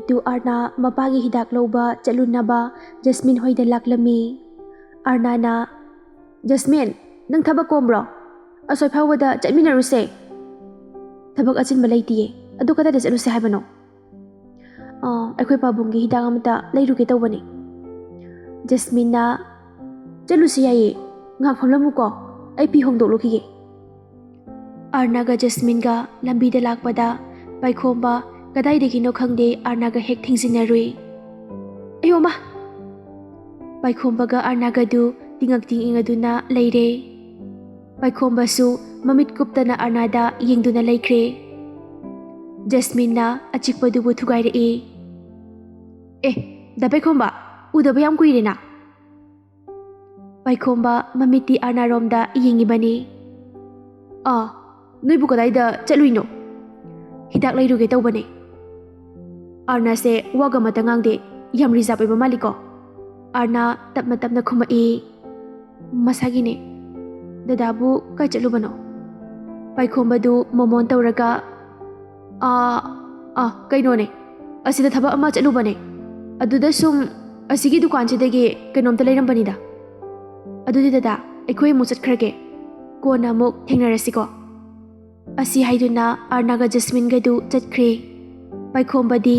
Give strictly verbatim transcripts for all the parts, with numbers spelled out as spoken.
Two ꯑꯥꯔꯅꯥ ꯃꯄꯥꯒꯤ ꯍꯤꯗꯥꯛ ꯂꯧꯕ ꯆꯠꯂꯨꯅꯕ ꯖꯁꯃꯤꯟ ꯍꯣꯏꯗ ꯂꯥꯛꯂꯝꯃꯤ꯫ ꯑꯥꯔꯅꯥꯅ, "ꯖꯁꯃꯤꯟ, ꯅꯪ ꯊꯕꯛ ꯀꯣꯝꯕ꯭ꯔꯣ? ꯑꯁꯣꯏ ꯐꯥꯎꯕꯗ ꯆꯠꯃꯤꯟꯅꯔꯨꯁꯦ꯫" "ꯊꯕꯛ ꯑꯆꯤꯟꯕ ꯂꯩꯇꯤꯌꯦ꯫ ꯑꯗꯨ ꯀꯗꯥꯏꯗ ꯆꯠꯂꯨꯁꯦ ꯍꯥꯏꯕꯅꯣ?" "ꯑꯥ, ꯑꯩꯈꯣꯏ ꯄꯥꯕꯨꯡꯒꯤ ꯍꯤꯗꯥꯛ ꯑꯃꯇ ꯂꯩꯔꯨꯒꯦ ꯇꯧꯕꯅꯤ꯫" ꯖꯁꯃꯤꯟꯅ, "ꯆꯠꯂꯨꯁꯤ ꯌꯥꯏꯌꯦ꯫ ꯉꯥꯏꯍꯥꯛ ꯐꯝꯂꯝꯃꯨꯀꯣ, ꯑꯩ ꯐꯤ ꯍꯣꯡꯗꯣꯛꯂꯨꯈꯤꯒꯦ꯫" ꯑꯥꯔꯅꯥꯒ ꯖꯁꯃꯤꯟꯒ ꯂꯝꯕꯤꯗ ꯂꯥꯛꯄꯗ ꯄꯥꯏꯈꯣꯝꯕ ꯀꯗꯥꯏꯗꯒꯤꯅꯣ ꯈꯪꯗꯦ ꯑꯥꯔꯅꯥꯒ ꯍꯦꯛ ꯊꯦꯡꯖꯤꯟꯅꯔꯨꯏ꯫ "ꯑꯌꯣꯃ!" ꯄꯥꯏꯈꯣꯝꯕꯒ ꯑꯥꯔꯅꯥꯒꯗꯨ ꯇꯤꯡꯉꯛ ꯇꯤꯡꯏꯉꯗꯨꯅ ꯂꯩꯔꯦ꯫ ꯄꯥꯏꯈꯣꯝꯕꯁꯨ ꯃꯃꯤꯠ ꯀꯨꯞꯇꯅ ꯑꯥꯔꯅꯥꯗ ꯌꯦꯡꯗꯨꯅ ꯂꯩꯈ꯭ꯔꯦ꯫ ꯖꯁꯃꯤꯟꯅ ꯑꯆꯤꯛꯄꯗꯨꯕꯨ ꯊꯨꯒꯥꯏꯔꯛꯏ꯫ "ꯑꯦ, ꯗꯥ ꯄꯥꯏꯈꯣꯝꯕ, ꯎꯗꯕ ꯌꯥꯝ ꯀꯨꯏꯔꯦꯅ꯫" ꯄꯥꯏꯈꯣꯝꯕ ꯃꯃꯤꯠꯇꯤ ꯑꯥꯔꯅꯥꯔꯣꯝꯗ ꯌꯦꯡꯉꯤꯕꯅꯤ꯫ "ꯑꯥ, ꯅꯣꯏꯕꯨ ꯀꯗꯥꯏꯗ ꯆꯠꯂꯨꯏꯅꯣ?" "ꯍꯤꯗꯥꯛ ꯂꯩꯔꯨꯒꯦ ꯇꯧꯕꯅꯦ꯫" ꯑꯥꯔꯅꯥꯁꯦ ꯋꯥꯒ ꯑꯃꯇ ꯉꯥꯡꯗꯦ, ꯌꯥꯝ ꯔꯤꯖꯥꯕ ꯑꯣꯏꯕ ꯃꯥꯜꯂꯤꯀꯣ꯫ ꯑꯥꯔꯅꯥ ꯇꯞꯅ ꯇꯞꯅ ꯈꯨꯝꯃꯛꯏ, "ꯃꯁꯥꯒꯤꯅꯦ꯫" "ꯗꯗꯥꯕꯨ ꯀꯥꯏ ꯆꯠꯂꯨꯕꯅꯣ?" ꯄꯥꯏꯈꯣꯝꯕꯗꯨ ꯃꯣꯃꯣꯟ ꯇꯧꯔꯒ, "ꯑꯥ, ꯑꯥ, ꯀꯩꯅꯣꯅꯦ, ꯑꯁꯤꯗ ꯊꯕꯛ ꯑꯃ ꯆꯠꯂꯨꯕꯅꯦ꯫ ꯑꯗꯨꯗ ꯁꯨꯝ ꯑꯁꯤꯒꯤ ꯗꯨꯀꯥꯟꯁꯤꯗꯒꯤ ꯀꯩꯅꯣꯝꯇ ꯂꯩꯔꯝꯕꯅꯤꯗ꯫" "ꯑꯗꯨꯗꯤ ꯗꯗꯥ, ꯑꯩꯈꯣꯏ ꯑꯃꯨꯛ ꯆꯠꯈ꯭ꯔꯒꯦ꯫ ꯀꯣꯟꯅ ꯑꯃꯨꯛ ꯊꯦꯡꯅꯔꯁꯤꯀꯣ꯫" ꯑꯁꯤ ꯍꯥꯏꯗꯨꯅ ꯑꯥꯔꯅꯥꯒ ꯖꯁꯃꯤꯟꯒꯗꯨ ꯆꯠꯈ꯭ꯔꯦ꯫ ꯄꯥꯏꯈꯣꯝꯕꯗꯤ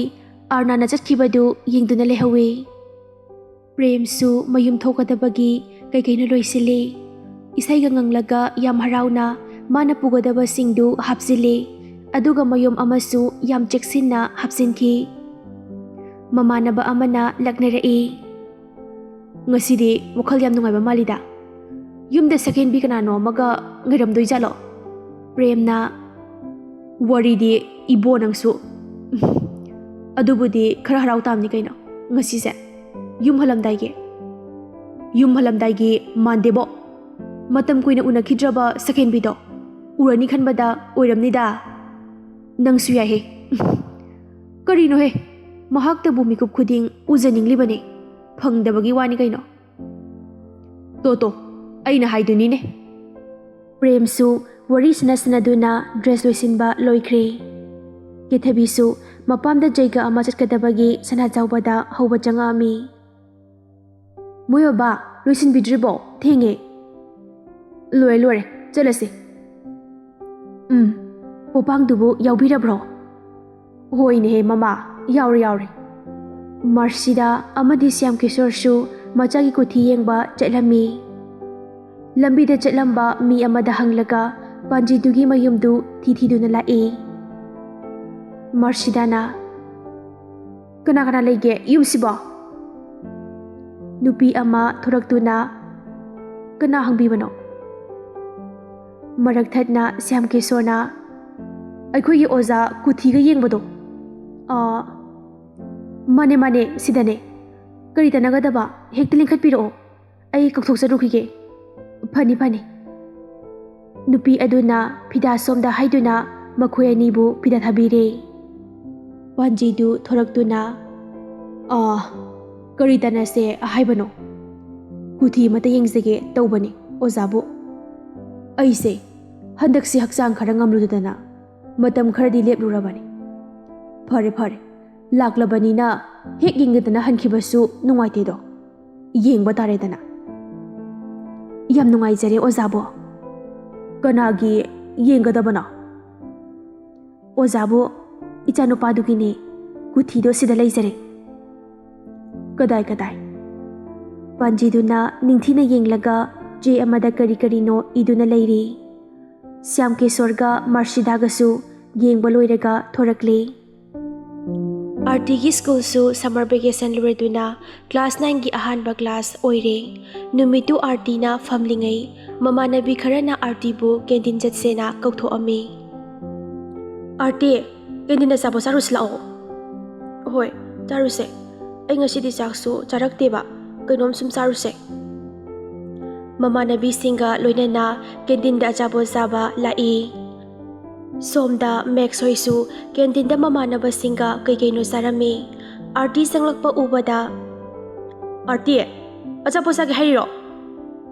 ꯑꯥꯔꯅꯥꯅ ꯆꯠꯈꯤꯕꯗꯨ ꯌꯦꯡꯗꯨꯅ ꯂꯩꯍꯧꯋꯤ꯫ ꯄ꯭ꯔꯦꯝꯁꯨ ꯃꯌꯨꯝ ꯊꯣꯛꯀꯗꯕꯒꯤ ꯀꯩꯀꯩꯅꯣ ꯂꯣꯏꯁꯤꯜꯂꯤ꯫ ꯏꯁꯩꯒ ꯉꯪꯂꯒ ꯌꯥꯝ ꯍꯔꯥꯎꯅ ꯃꯥꯅ ꯄꯨꯒꯗꯕꯁꯤꯡꯗꯨ ꯍꯥꯞꯆꯤꯜꯂꯤ꯫ ꯑꯗꯨꯒ ꯃꯌꯨꯝ ꯑꯃꯁꯨ ꯌꯥꯝ ꯆꯦꯛꯁꯤꯟꯅ ꯍꯥꯞꯆꯤꯟꯈꯤ꯫ ꯃꯃꯥꯟꯅꯕ ꯑꯃꯅ ꯂꯛꯅꯔꯛꯏ, "ꯉꯁꯤꯗꯤ ꯋꯥꯈꯜ ꯌꯥꯝ ꯅꯨꯡꯉꯥꯏꯕ ꯃꯥꯜꯂꯤꯗ꯫ ꯌꯨꯝꯗ ꯁꯀꯦꯟꯕꯤ ꯀꯅꯥꯅꯣ ꯑꯃꯒ ꯉꯥꯏꯔꯝꯗꯣꯏꯖꯥꯠꯂꯣ?" ꯄ꯭ꯔꯦꯝꯅ, "ꯋꯥꯔꯤꯗꯤ ꯏꯕꯣ ꯅꯪꯁꯨ꯫ ꯑꯗꯨꯕꯨꯗꯤ ꯈꯔ ꯍꯔꯥꯎ ꯇꯥꯕꯅꯤ ꯀꯩꯅꯣ ꯉꯁꯤꯁꯦ꯫ ꯌꯨꯝ ꯍꯜꯂꯝꯗꯥꯏꯒꯤ, ꯌꯨꯝ ꯍꯜꯂꯝꯗꯥꯏꯒꯤ ꯃꯥꯟꯗꯦꯕꯣ꯫ ꯃꯇꯝ ꯀꯨꯏꯅ ꯎꯅꯈꯤꯗ꯭ꯔꯕ ꯁꯀꯦꯟꯕꯤꯗꯣ ꯎꯔꯅꯤ ꯈꯟꯕꯗ ꯑꯣꯏꯔꯝꯅꯤꯗ꯫ ꯅꯪꯁꯨ ꯌꯥꯏꯍꯦ꯫ ꯀꯔꯤꯅꯣꯍꯦ? ꯃꯍꯥꯛꯇꯕꯨ ꯃꯤꯀꯨꯞ ꯈꯨꯗꯤꯡ ꯎꯖꯅꯤꯡꯂꯤꯕꯅꯦ꯫ ꯐꯪꯗꯕꯒꯤ ꯋꯥꯅꯤ ꯀꯩꯅꯣ꯫" "ꯇꯣ ꯇꯣ, ꯑꯩꯅ ꯍꯥꯏꯗꯨꯅꯤꯅꯦ꯫" ꯄ꯭ꯔꯦꯝꯁꯨ ꯋꯥꯔꯤ ꯁꯥꯟꯅ ꯁꯥꯟꯅꯗꯨꯅ ꯗ꯭ꯔꯦꯁ ꯂꯣꯏꯁꯤꯟꯕ ꯂꯣꯏꯈ꯭ꯔꯦ꯫ ꯀꯦꯊꯕꯤꯁꯨ ꯃꯄꯥꯝꯗ ꯖꯩꯒ ꯑꯃ ꯆꯠꯀꯗꯕꯒꯤ ꯁꯅꯥꯖꯥꯎꯕꯗ ꯍꯧꯕ ꯆꯪꯉꯛꯑꯝꯃꯤ꯫ "ꯃꯣꯏ ꯕꯕꯥ, ꯂꯣꯏꯁꯤꯟꯕꯤꯗ꯭ꯔꯤꯕꯣ? ꯊꯦꯡꯉꯦ꯫" "ꯂꯣꯏꯔꯦ, ꯂꯣꯏꯔꯦ, ꯆꯠꯂꯁꯤ꯫" "ꯎꯝ, ꯄꯣꯄꯥꯡꯗꯨꯕꯨ ꯌꯥꯎꯕꯤꯔꯕ꯭ꯔꯣ?" "ꯍꯣꯏꯅꯦꯍꯦ ꯃꯃꯥ, ꯌꯥꯎꯔꯦ, ꯌꯥꯎꯔꯦ꯫" ꯃꯔꯁꯤꯗꯥ ꯑꯃꯗꯤ ꯁ꯭ꯌꯥꯝꯀꯤꯁꯣꯔꯁꯨ ꯃꯆꯥꯒꯤ ꯀꯨꯊꯤ ꯌꯦꯡꯕ ꯆꯠꯂꯝꯃꯤ꯫ ꯂꯝꯕꯤꯗ ꯆꯠꯂꯝꯕ ꯃꯤ ꯑꯃꯗ ꯍꯪꯂꯒ ꯄꯥꯟꯖꯤꯗꯨꯒꯤ ꯃꯌꯨꯝꯗꯨ ꯊꯤ ꯊꯤꯗꯨꯅ ꯂꯥꯛꯏ꯫ ꯃꯔꯁꯤꯗꯥꯅ, "ꯀꯅꯥ ꯀꯅꯥ ꯂꯩꯒꯦ ꯌꯨꯝꯁꯤꯕꯣ?" ꯅꯨꯄꯤ ꯑꯃ ꯊꯣꯔꯛꯇꯨꯅ, "ꯀꯅꯥ ꯍꯪꯕꯤꯕꯅꯣ?" ꯃꯔꯛ ꯊꯠꯅ ꯁ꯭ꯌꯥꯝꯀꯤꯁꯣꯔꯅ, "ꯑꯩꯈꯣꯏꯒꯤ ꯑꯣꯖꯥ ꯀꯨꯊꯤꯒ ꯌꯦꯡꯕꯗꯣ?" "ꯑꯥ, ꯃꯥꯅꯦ, ꯃꯥꯅꯦ, ꯁꯤꯗꯅꯦ꯫ ꯀꯔꯤ ꯇꯥꯟꯅꯒꯗꯕ? ꯍꯦꯛꯇ ꯂꯦꯡꯈꯠꯄꯤꯔꯛꯑꯣ, ꯑꯩ ꯀꯧꯊꯣꯛꯆꯔꯨꯈꯤꯒꯦ꯫" "ꯐꯅꯤ, ꯐꯅꯤ꯫" ꯅꯨꯄꯤ ꯑꯗꯨꯅ ꯐꯤꯗꯥ ꯁꯣꯝꯗ ꯍꯥꯏꯗꯨꯅ ꯃꯈꯣꯏ ꯑꯅꯤꯕꯨ ꯐꯤꯗꯥ ꯊꯥꯕꯤꯔꯦ꯫ ꯄꯥꯟꯖꯤꯗꯨ ꯊꯣꯔꯛꯇꯨꯅ, "ꯑꯥ, ꯀꯔꯤ ꯇꯥꯟꯅꯁꯦ ꯍꯥꯏꯕꯅꯣ? ꯀꯨꯊꯤ ꯑꯃꯇ ꯌꯦꯡꯖꯒꯦ ꯇꯧꯕꯅꯤ, ꯑꯣꯖꯥꯕꯨ꯫ ꯑꯩꯁꯦ ꯍꯟꯗꯛꯁꯦ ꯍꯛꯆꯥꯡ ꯈꯔ ꯉꯝꯂꯨꯗꯗꯅ ꯃꯇꯝ ꯈꯔꯗꯤ ꯂꯦꯞꯂꯨꯔꯕꯅꯤ꯫ ꯐꯔꯦ, ꯐꯔꯦ, ꯂꯥꯛꯂꯕꯅꯤꯅ ꯍꯦꯛ ꯌꯦꯡꯗꯅ ꯍꯟꯈꯤꯕꯁꯨ ꯅꯨꯡꯉꯥꯏꯇꯦꯗꯣ꯫ ꯌꯦꯡꯕ ꯇꯥꯔꯦꯗꯅ꯫" "ꯌꯥꯝ ꯅꯨꯡꯉꯥꯏꯖꯔꯦ ꯑꯣꯖꯥꯕꯨ꯫" "ꯀꯅꯥꯒꯤ ꯌꯦꯡꯒꯗꯕꯅꯣ?" "ꯑꯣꯖꯥꯕꯨ, ꯏꯆꯥꯅꯨꯄꯥꯗꯨꯒꯤꯅꯦ꯫ ꯀꯨꯊꯤꯗꯣ ꯁꯤꯗ ꯂꯩꯖꯔꯦ꯫" "ꯀꯗꯥꯏ, ꯀꯗꯥꯏ?" ꯄꯥꯟꯖꯤꯗꯨꯅ ꯅꯤꯡꯊꯤꯅ ꯌꯦꯡꯂꯒ ꯆꯦ ꯑꯃꯗ ꯀꯔꯤ ꯀꯔꯤꯅꯣ ꯏꯗꯨꯅ ꯂꯩꯔꯤ꯫ ꯁ꯭ꯌꯥꯝꯀꯦꯁꯣꯔꯒ ꯃꯔꯁꯤꯗꯥꯒꯁꯨ ꯌꯦꯡꯕ ꯂꯣꯏꯔꯒ ꯊꯣꯔꯛꯂꯦ꯫ ꯑꯥꯔꯇꯤꯒꯤ ꯁ꯭ꯀꯨꯜꯁꯨ ꯁꯝꯃꯔ ꯚꯦꯀꯦꯁꯟ ꯂꯣꯏꯔꯗꯨꯅ ꯀ꯭ꯂꯥꯁ ꯅꯥꯏꯟꯒꯤ ꯑꯍꯥꯟꯕ ꯀ꯭ꯂꯥꯁ ꯑꯣꯏꯔꯦ꯫ ꯅꯨꯃꯤꯠꯇꯨ ꯑꯥꯔꯇꯤꯅ ꯐꯝꯂꯤꯉꯩ ꯃꯃꯥꯟꯅꯕꯤ ꯈꯔꯅ ꯑꯥꯔꯇꯤꯕꯨ ꯀꯦꯟꯇꯤꯟ ꯆꯠꯁꯦꯅ ꯀꯧꯊꯣꯛꯑꯝꯃꯤ꯫ "ꯑꯥꯔꯇꯤ, ꯀꯦꯟꯇꯤꯟꯗ ꯑꯆꯥꯄꯣꯠ ꯆꯥꯔꯨꯁꯤ ꯂꯥꯛꯑꯣ꯫" "ꯍꯣꯏ, ꯆꯥꯔꯨꯁꯦ꯫ ꯑꯩ ꯉꯁꯤꯗꯤ ꯆꯥꯛꯁꯨ ꯆꯥꯔꯛꯇꯦꯕ, ꯀꯩꯅꯣꯝ ꯁꯨꯝ ꯆꯥꯔꯨꯁꯦ꯫" ꯃꯃꯥꯟꯅꯕꯤꯁꯤꯡꯒ ꯂꯣꯏꯅꯅ ꯀꯦꯟꯇꯤꯟꯗ ꯑꯆꯥꯄꯣꯠ ꯆꯥꯕ ꯂꯥꯛꯏ꯫ ꯁꯣꯝꯗ ꯃꯦꯛꯁ ꯍꯣꯏꯁꯨ ꯀꯦꯟꯇꯤꯟꯗ ꯃꯃꯥꯟꯅꯕꯁꯤꯡꯒ ꯀꯩ ꯀꯩꯅꯣ ꯆꯥꯔꯝꯃꯤ꯫ ꯑꯥꯔꯇꯤ ꯆꯪꯂꯛꯄ ꯎꯕꯗ, "ꯑꯥꯔꯇꯤ, ꯑꯆꯥꯄꯣꯠ ꯆꯥꯒꯦ ꯍꯥꯏꯔꯤꯔꯣ?"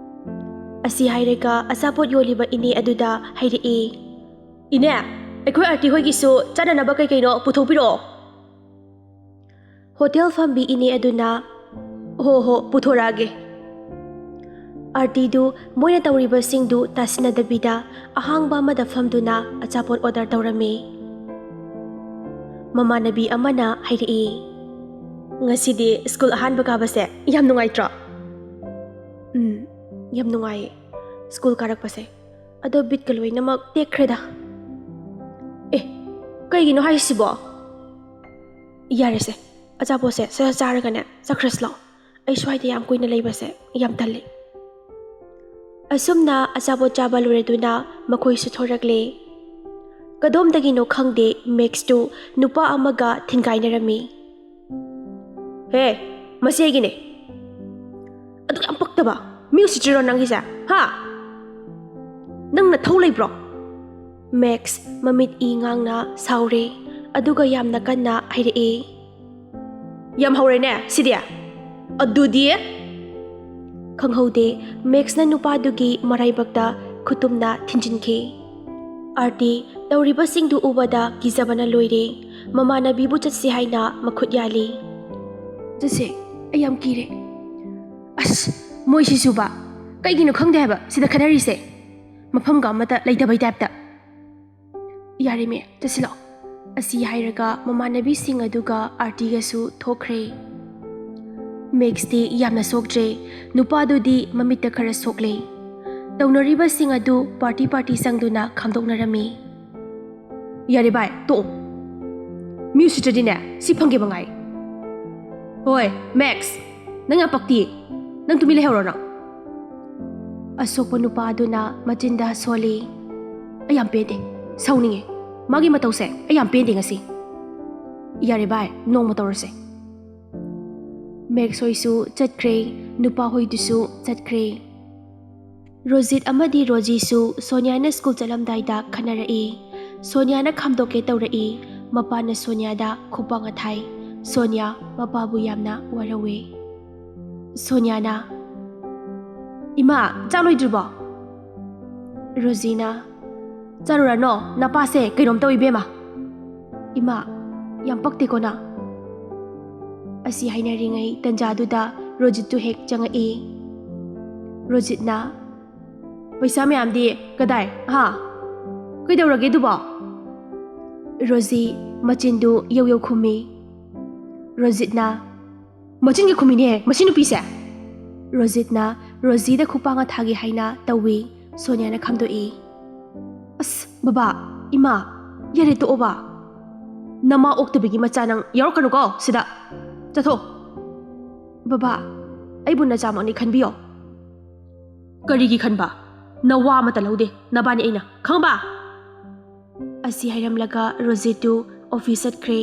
ꯑꯁꯤ ꯍꯥꯏꯔꯒ ꯑꯆꯥꯄꯣꯠ ꯌꯣꯜꯂꯤꯕ ꯏꯅꯦ ꯑꯗꯨꯗ ꯍꯥꯏꯔꯛꯏ꯫ "ꯏꯅꯦ, ꯑꯩꯈꯣꯏ ꯑꯥꯔꯇꯤ ꯍꯣꯏꯒꯤꯁꯨ ꯆꯥꯅꯅꯕ ꯀꯩ ꯀꯩꯅꯣ ꯄꯨꯊꯣꯛꯄꯤꯔꯛꯑꯣ꯫ ꯍꯣꯇꯦꯜ ꯐꯝꯕꯤ ꯏꯅꯦ ꯑꯗꯨꯅ, "ꯍꯣ ꯍꯣ, ꯄꯨꯊꯣꯔꯛꯑꯒꯦ"꯫ ꯑꯥꯔꯇꯤꯗꯨ ꯃꯣꯏꯅ ꯇꯧꯔꯤꯕꯁꯤꯡꯗꯨ ꯇꯥꯁꯤꯟꯅꯗꯕꯤꯗ ꯑꯍꯥꯡꯕ ꯑꯃꯗ ꯐꯝꯗꯨꯅ ꯑꯆꯥꯄꯣꯠ ꯑꯣꯔꯗꯔ ꯇꯧꯔꯝꯃꯤ꯫ ꯃꯃꯥꯟꯅꯕꯤ ꯑꯃꯅ ꯍꯥꯏꯔꯛꯏ, "ꯉꯁꯤꯗꯤ ꯁ꯭ꯀꯨꯜ ꯑꯍꯥꯟꯕ ꯀꯥꯕꯁꯦ ꯌꯥꯝ ꯅꯨꯡꯉꯥꯏꯇ꯭ꯔꯣ?" "ꯎꯝ, ꯌꯥꯝ ꯅꯨꯡꯉꯥꯏꯌꯦ ꯁ꯭ꯀꯨꯜ ꯀꯥꯔꯛꯄꯁꯦ꯫ ꯑꯗꯣ ꯕꯤꯠꯀ ꯂꯣꯏꯅꯃꯛ ꯇꯦꯛꯈ꯭ꯔꯦꯗ꯫ ꯑꯦ, ꯀꯩꯒꯤꯅꯣ ꯍꯥꯏꯁꯤꯕꯣ? ꯌꯥꯔꯦꯁꯦ, ꯑꯆꯥꯄꯣꯠꯁꯦ ꯁꯠ ꯁꯠ ꯆꯥꯔꯒꯅꯦ ꯆꯠꯈ꯭ꯔꯁꯤ ꯂꯥꯛꯑꯣ꯫ ꯑꯩ ꯁ꯭ꯋꯥꯏꯗ ꯌꯥꯝ ꯀꯨꯏꯅ ꯂꯩꯕꯁꯦ ꯌꯥꯝ ꯇꯜꯂꯤ"꯫ ꯑꯁꯨꯝꯅ ꯑꯆꯥꯄꯣꯠ ꯆꯥꯕ ꯂꯣꯏꯔꯗꯨꯅ ꯃꯈꯣꯏꯁꯨ ꯊꯣꯔꯛꯂꯦ꯫ ꯀꯗꯣꯝꯗꯒꯤꯅꯣ ꯈꯪꯗꯦ, ꯃꯦꯛꯁꯇꯨ ꯅꯨꯄꯥ ꯑꯃꯒ ꯊꯤꯟꯒꯥꯏꯅꯔꯝꯃꯤ꯫ "ꯍꯦ, ꯃꯁꯤ ꯑꯩꯒꯤꯅꯦ"꯫ "ꯑꯗꯨꯛ ꯌꯥꯝ ꯄꯛꯇꯕ, ꯃꯤ ꯎꯁꯤꯠꯇ꯭ꯔꯤꯔꯣ ꯅꯪꯒꯤꯁꯦ? ꯍꯥ? ꯅꯪ ꯅꯊꯧ ꯂꯩꯕ꯭ꯔꯣ?" ꯃꯦꯛꯁ ꯃꯃꯤꯠ ꯏ ꯉꯥꯡꯅ ꯁꯥꯎꯔꯦ, ꯑꯗꯨꯒ ꯌꯥꯝꯅ ꯀꯟꯅ ꯍꯥꯏꯔꯛꯑꯦ꯫ "ꯌꯥꯝ ꯍꯧꯔꯦꯅꯦ ꯁꯤꯗꯤ꯫ ꯑꯗꯨꯗꯤ"꯫ ꯈꯪꯍꯧꯗꯦ, ꯃꯦꯛꯁꯅ ꯅꯨꯄꯥꯗꯨꯒꯤ ꯃꯔꯥꯏꯕꯛꯇ ꯈꯨꯇꯨꯝꯅ ꯊꯤꯟꯖꯤꯟꯈꯤ꯫ ꯑꯥꯔꯇꯤ ꯇꯧꯔꯤꯕꯁꯤꯡꯗꯨ ꯎꯕꯗ ꯀꯤꯖꯕꯅ ꯂꯣꯏꯔꯦ꯫ ꯃꯃꯥꯟꯅꯕꯤꯕꯨ ꯆꯠꯁꯤ ꯍꯥꯏꯅ ꯃꯈꯨꯠ ꯌꯥꯜꯂꯤ꯫ "ꯆꯠꯁꯦ, ꯑꯩ ꯌꯥꯝ ꯀꯤꯔꯦ"꯫ "ꯑꯁ, ꯃꯣꯏꯁꯤꯁꯨꯕ, ꯀꯩꯒꯤꯅꯣ ꯈꯪꯗꯦ ꯍꯥꯏꯕ ꯁꯤꯗ ꯈꯠꯅꯔꯤꯁꯦ, ꯃꯐꯝꯒ ꯑꯃꯠꯇ ꯂꯩꯇꯕꯩ ꯇꯥꯏꯞꯇ"꯫ "ꯌꯥꯔꯦꯃꯦ, ꯆꯠꯁꯤꯜꯂꯛꯑꯣ"꯫ ꯑꯁꯤ ꯍꯥꯏꯔꯒ ꯃꯃꯥꯟꯅꯕꯤꯁꯤꯡ ꯑꯗꯨꯒ ꯑꯥꯔꯇꯤꯒꯁꯨ ꯊꯣꯛꯈ꯭ꯔꯦ꯫ ꯃꯦꯛꯁꯇꯤ ꯌꯥꯝꯅ ꯁꯣꯛꯇ꯭ꯔꯦ, ꯅꯨꯄꯥꯗꯨꯗꯤ ꯃꯃꯤꯠꯇ ꯈꯔ ꯁꯣꯛꯂꯦ꯫ ꯇꯧꯅꯔꯤꯕꯁꯤꯡ ꯑꯗꯨ ꯄꯥꯔꯇꯤ ꯄꯥꯔꯇꯤ ꯆꯪꯗꯨꯅ ꯈꯥꯝꯗꯣꯛꯅꯔꯝꯃꯤ꯫ "ꯌꯥꯔꯦ ꯚꯥꯏ, ꯇꯣꯛꯑꯣ꯫ ꯃꯤ ꯎꯁꯤꯠꯇ꯭ꯔꯗꯤꯅꯦ, ꯁꯤ ꯐꯪꯒꯦ ꯃꯉꯥꯏ꯫ ꯍꯣꯏ, ꯃꯦꯛꯁ, ꯅꯪ ꯌꯥꯝ ꯄꯛꯇꯤꯌꯦ꯫ ꯅꯪ ꯇꯨꯃꯤꯟ ꯂꯩꯍꯧꯔꯣ ꯅꯪ"꯫ ꯑꯁꯣꯛꯄ ꯅꯨꯄꯥ ꯑꯗꯨꯅ ꯃꯆꯤꯟꯗ ꯁꯣꯜꯂꯤ꯫ "ꯑꯩ ꯌꯥꯝ ꯄꯦꯟꯗꯦ, ꯁꯥꯎꯅꯤꯡꯉꯦ꯫ ꯃꯥꯒꯤ ꯃꯇꯧꯁꯦ ꯑꯩ ꯌꯥꯝ ꯄꯦꯟꯗꯦ ꯉꯁꯤ꯫ ꯌꯥꯔꯦ ꯚꯥꯏ, ꯅꯣꯡꯃ ꯇꯧꯔꯁꯦ"꯫ ꯃꯦꯛꯁ ꯍꯣꯏꯁꯨ ꯆꯠꯈ꯭ꯔꯦ, ꯅꯨꯄꯥ ꯍꯣꯏꯗꯨꯁꯨ ꯆꯠꯈ꯭ꯔꯦ꯫ ꯔꯣꯖꯤꯠ ꯑꯃꯗꯤ ꯔꯣꯖꯤꯁꯨ ꯁꯣꯅꯤꯌꯥꯅ ꯁ꯭ꯀꯨꯜ ꯆꯠꯂꯝꯗꯥꯏꯗ ꯈꯟꯅꯔꯛꯏ꯫ ꯁꯣꯅꯤꯌꯥꯅ ꯈꯥꯝꯗꯣꯛꯀꯦ ꯇꯧꯔꯛꯏ꯫ ꯃꯄꯥꯅ ꯁꯣꯅꯤꯌꯥꯗ ꯈꯨꯄꯥꯛꯅ ꯊꯥꯏ꯫ ꯁꯣꯅꯤꯌꯥ ꯃꯄꯥꯕꯨ ꯌꯥꯝꯅ ꯋꯥꯔꯧꯋꯦ꯫ ꯁꯣꯅꯤꯌꯥꯅ, "ꯏꯃꯥ, ꯆꯥꯛ ꯂꯣꯏꯗ꯭ꯔꯤꯕꯣ?" ꯔꯣꯖꯤꯅ, ꯆꯠꯂꯨꯔꯅꯣ, ꯅꯄꯥꯁꯦ ꯀꯩꯅꯣꯝ ꯇꯧꯏ ꯏꯕꯦꯝꯃ꯫ ꯏꯃꯥ, ꯌꯥꯝ ꯄꯛꯇꯦꯀꯣ ꯅꯪ꯫ ꯑꯁꯤ ꯍꯥꯏꯅꯔꯤꯉꯩ ꯇꯟꯖꯥꯗꯨꯗ ꯔꯣꯖꯤꯠꯇꯨ ꯍꯦꯛ ꯆꯪꯉꯛꯏ꯫ ꯔꯣꯖꯤꯠꯅ, "ꯄꯩꯁꯥ ꯃꯌꯥꯝꯗꯤ ꯀꯗꯥꯏ? ꯍꯥ? ꯀꯩꯗꯧꯔꯒꯦ ꯑꯗꯨꯕꯣ?" ꯔꯣꯖꯤ ꯃꯆꯤꯟꯗꯨ ꯌꯧ ꯌꯧ ꯈꯨꯝꯃꯤ꯫ ꯔꯣꯖꯤꯠꯅ, "ꯃꯆꯤꯟꯒ ꯈꯨꯝꯃꯤꯅꯦ ꯃꯁꯤ ꯅꯨꯄꯤꯁꯦ!" ꯔꯣꯖꯤꯠꯅ ꯔꯣꯖꯤꯗ ꯈꯨꯄꯥꯡ ꯑꯊꯥꯒꯦ ꯍꯥꯏꯅ ꯇꯧꯏ꯫ ꯁꯣꯅꯤꯌꯥꯅ ꯈꯥꯝꯗꯣꯛꯏ꯫ "ꯑꯁ, ꯕꯕꯥ, ꯏꯃꯥ, ꯌꯥꯔꯦ ꯇꯣꯛꯑꯣꯕ꯫ ꯅꯃꯥ ꯑꯣꯛꯇꯕꯤꯒꯤ ꯃꯆꯥ ꯅꯪ ꯌꯥꯎꯔꯛꯀꯅꯨꯀꯣ ꯁꯤꯗ꯫ ꯆꯠꯊꯣꯛ꯫ ꯕꯕꯥ, ꯑꯩꯕꯨ ꯅꯆꯥꯃꯛꯅꯤ ꯈꯟꯕꯤꯌꯣ꯫" "ꯀꯔꯤꯒꯤ ꯈꯟꯕ? ꯅꯋꯥ ꯑꯃꯠꯇ ꯂꯧꯗꯦ ꯅꯕꯥꯅꯤ ꯑꯩꯅ, ꯈꯪꯕ?" ꯑꯁꯤ ꯍꯥꯏꯔꯝꯂꯒ ꯔꯣꯖꯤꯠꯇꯨ ꯑꯣꯐꯤꯁ ꯆꯠꯈ꯭ꯔꯦ꯫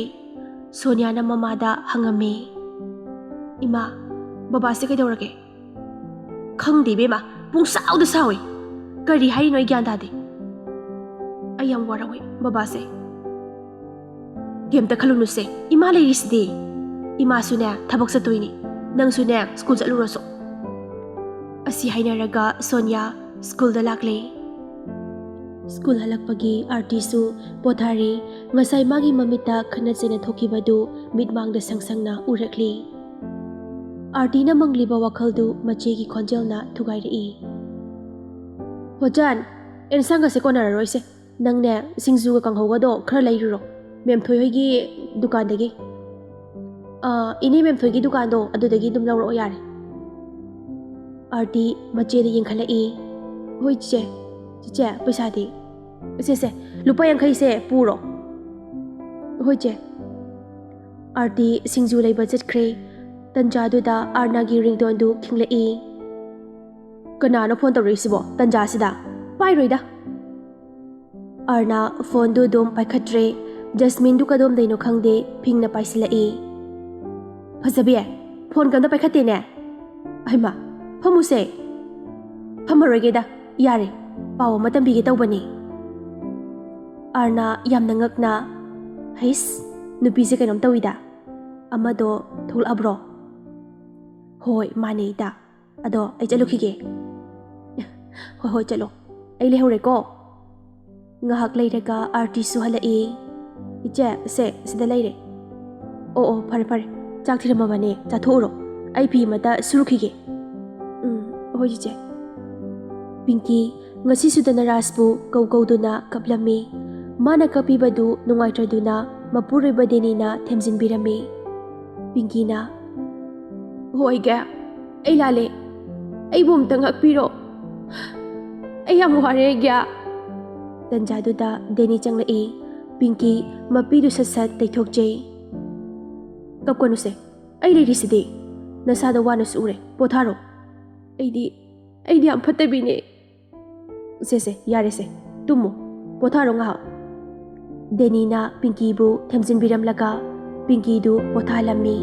ꯁꯣꯅꯤꯌꯥꯅ ꯃꯃꯥꯗ ꯍꯪꯉꯝꯃꯤ, "ꯏꯃꯥ, ꯕꯕꯥꯁꯦ ꯀꯩꯗꯧꯔꯒꯦ?" "ꯈꯪꯗꯦ ꯏꯕꯦꯝꯃ, ꯄꯨꯡꯁꯥꯎꯗ ꯁꯥꯎꯏ꯫ ꯀꯔꯤ ꯍꯥꯏꯔꯤꯅꯣ ꯑꯩ ꯒ꯭ꯌꯥꯟ ꯇꯥꯗꯦ꯫ ꯑꯩ ꯌꯥꯝ ꯋꯥꯔꯧꯏ ꯕꯕꯥꯁꯦ꯫" "ꯀꯩꯝꯇ ꯈꯜꯂꯨꯅꯨꯁꯦ, ꯏꯃꯥ ꯂꯩꯔꯤꯁꯤꯗꯤ꯫ ꯏꯃꯥꯁꯨꯅꯦ ꯊꯕꯛ ꯆꯠꯇꯣꯏꯅꯤ, ꯅꯪꯁꯨꯅꯦ ꯁ꯭ꯀꯨꯜ ꯆꯠꯂꯨꯔꯣꯁꯨ꯫" ꯑꯁꯤ ꯍꯥꯏꯅꯔꯒ ꯁꯣꯅꯤꯌꯥ ꯁ꯭ꯀꯨꯜꯗ ꯂꯥꯛꯂꯦ꯫ ꯁ꯭ꯀꯨꯜ ꯍꯜꯂꯛꯄꯒꯤ ꯑꯥꯔꯇꯤꯁꯨ ꯄꯣꯊꯥꯔꯤ꯫ ꯉꯁꯥꯏ ꯃꯥꯒꯤ ꯃꯃꯤꯠꯇ ꯈꯠꯅ ꯆꯩꯅ ꯊꯣꯛꯈꯤꯕꯗꯨ ꯃꯤꯠꯃꯥꯡꯗ ꯁꯪ ꯁꯪꯅ ꯎꯔꯛꯂꯤ꯫ ꯑꯥꯔꯇꯤꯅ ꯃꯪꯂꯤꯕ ꯋꯥꯈꯜꯗꯨ ꯃꯆꯦꯒꯤ ꯈꯣꯟꯖꯦꯜꯅ ꯊꯨꯒꯥꯏꯔꯛꯏ꯫ "ꯍꯣꯆꯥꯟ, ꯑꯦꯟꯁꯥꯡꯒꯁꯦ ꯀꯣꯟꯅꯔꯔꯣꯏꯁꯦ꯫ ꯅꯪꯅꯦ ꯁꯤꯡꯖꯨꯒ ꯀꯥꯡꯍꯧꯒꯗꯣ ꯈꯔ ꯂꯩꯔꯨꯔꯣ, ꯃꯦꯝꯊꯣꯏ ꯍꯣꯏꯒꯤ ꯗꯨꯀꯥꯟꯗꯒꯤ꯫" "ꯑꯥ, ꯏꯅꯦ ꯃꯦꯝꯊꯣꯏꯒꯤ ꯗꯨꯀꯥꯟꯗꯣ ꯑꯗꯨꯗꯒꯤ ꯑꯗꯨꯝ ꯂꯧꯔꯛꯑꯣ ꯌꯥꯔꯦ꯫" ꯑꯥꯔꯇꯤ ꯃꯆꯦꯗ ꯌꯦꯡꯈꯠꯂꯛꯏ꯫ "ꯍꯣꯏ ꯆꯦ꯫ ꯆꯦꯆꯦ, ꯄꯩꯁꯥꯗꯤ?" "ꯁꯦ, ꯁꯦ, ꯂꯨꯄꯥ ꯌꯥꯡꯈꯩꯁꯦ ꯄꯨꯔꯣ꯫" "ꯍꯣꯏ ꯆꯦ꯫" ꯑꯥꯔꯇꯤ ꯁꯤꯡꯖꯨ ꯂꯩꯕ ꯆꯠꯈ꯭ꯔꯦ꯫ ꯇꯟꯖꯥꯗꯨꯗ ꯑꯥꯔꯅꯥꯒꯤ ꯔꯤꯡꯇꯣꯟꯗꯨ ꯈꯤꯡꯂꯛꯏ꯫ "ꯀꯅꯥꯅꯣ ꯐꯣꯟ ꯇꯧꯔꯛꯏꯁꯤꯕꯣ ꯇꯟꯖꯥꯁꯤꯗ? ꯄꯥꯏꯔꯣꯏꯗ꯫" ꯑꯥꯔꯅꯥ ꯐꯣꯟꯗꯨ ꯑꯗꯨꯝ ꯄꯥꯏꯈꯠꯇ꯭ꯔꯦ꯫ ꯖꯁꯃꯤꯟꯗꯨ ꯀꯗꯣꯝꯗꯩꯅꯣ ꯈꯪꯗꯦ, ꯐꯤꯡꯅ ꯄꯥꯏꯁꯤꯜꯂꯛꯏ꯫ "ꯐꯖꯕꯤ, ꯐꯣꯟꯒ ꯑꯝꯇ ꯄꯥꯏꯈꯠꯇꯦꯅꯦ꯫ ꯑꯍꯩꯃꯥ, ꯐꯝꯃꯨꯁꯦ꯫" "ꯐꯝꯃꯔꯣꯏꯒꯦꯗ, ꯌꯥꯔꯦ, ꯄꯥꯎ ꯑꯃ ꯇꯝꯕꯤꯒꯦ ꯇꯧꯕꯅꯤ꯫" ꯑꯥꯔꯅꯥ ꯌꯥꯝꯅ ꯉꯛꯅ, "ꯍꯩꯁ, ꯅꯨꯄꯤꯁꯦ ꯀꯩꯅꯣꯝ ꯇꯧꯏꯗ꯫ ꯑꯃꯗꯣ ꯊꯣꯛꯂꯛꯑꯕ꯭ꯔꯣ?" "ꯍꯣꯏ, ꯃꯥꯅꯦ ꯏꯇꯥ꯫ ꯑꯗꯣ ꯑꯩ ꯆꯠꯂꯨꯈꯤꯒꯦ꯫" "ꯍꯣꯏ, ꯍꯣꯏ, ꯆꯠꯂꯣ꯫ ꯑꯩ ꯂꯩꯍꯧꯔꯦꯀꯣ꯫" ꯉꯥꯏꯍꯥꯛ ꯂꯩꯔꯒ ꯑꯥꯔꯇꯤꯁꯨ ꯍꯜꯂꯛꯏ꯫ "ꯏꯆꯦ, ꯁꯦ, ꯁꯤꯗ ꯂꯩꯔꯦ꯫" "ꯑꯣ, ꯑꯣ, ꯐꯔꯦ, ꯐꯔꯦ꯫ ꯆꯥꯛ ꯊꯤꯔꯝꯃꯕꯅꯦ, ꯆꯥꯊꯣꯛꯎꯔꯣ꯫ ꯑꯩ ꯐꯤ ꯑꯃꯇ ꯁꯨꯔꯨꯈꯤꯒꯦ꯫" "ꯎꯝ, ꯍꯣꯏ, ꯆꯤꯆꯦ꯫" ꯄꯤꯡꯀꯤ ꯉꯁꯤꯁꯨ ꯙꯅꯔꯥꯖꯄꯨ ꯀꯧ ꯀꯧꯗꯨꯅ ꯀꯞꯂꯝꯃꯤ꯫ ꯃꯥꯅ ꯀꯞꯄꯤꯕꯗꯨ ꯅꯨꯡꯉꯥꯏꯇ꯭ꯔꯗꯨꯅ ꯃꯄꯨꯔꯣꯏꯕ ꯗꯦꯅꯤꯅ ꯊꯦꯝꯖꯤꯟꯕꯤꯔꯝꯃꯤ꯫ ꯄꯤꯡꯀꯤꯅ, "ꯍꯣꯏ, ꯒ꯭ꯌꯥ, ꯑꯩ ꯂꯥꯜꯂꯦ꯫ ꯑꯩꯕꯨ ꯑꯝꯇ ꯉꯥꯛꯄꯤꯔꯣ꯫ ꯑꯩ ꯌꯥꯝ ꯋꯥꯔꯦ, ꯒ꯭ꯌꯥ꯫" ꯇꯟꯖꯥꯗꯨꯗ ꯗꯦꯅꯤ ꯆꯪꯂꯛꯏ꯫ ꯄꯤꯡꯀꯤ ꯃꯄꯤꯗꯨ ꯁꯠ ꯁꯠ ꯇꯩꯊꯣꯛꯆꯩ꯫ "ꯀꯞꯀꯅꯨꯁꯦ, ꯑꯩ ꯂꯩꯔꯤꯁꯤꯗꯤ꯫ ꯅꯁꯥꯗ ꯋꯥꯅꯁꯨ ꯎꯔꯦ, ꯄꯣꯊꯥꯔꯣ꯫" "ꯑꯩꯗꯤ, ꯑꯩꯗꯤ ꯌꯥꯝ ꯐꯠꯇꯕꯤꯅꯦ꯫" "ꯁꯦ, ꯁꯦ, ꯌꯥꯔꯦꯁꯦ, ꯇꯨꯝꯃꯣ, ꯄꯣꯊꯥꯔꯣ ꯉꯥꯏꯍꯥꯛ꯫" ꯗꯦꯅꯤꯅ ꯄꯤꯡꯀꯤꯕꯨ ꯊꯦꯝꯖꯤꯟꯕꯤꯔꯝꯂꯒ ꯄꯤꯡꯀꯤꯗꯨ ꯄꯣꯊꯥꯍꯜꯂꯝꯃꯤ꯫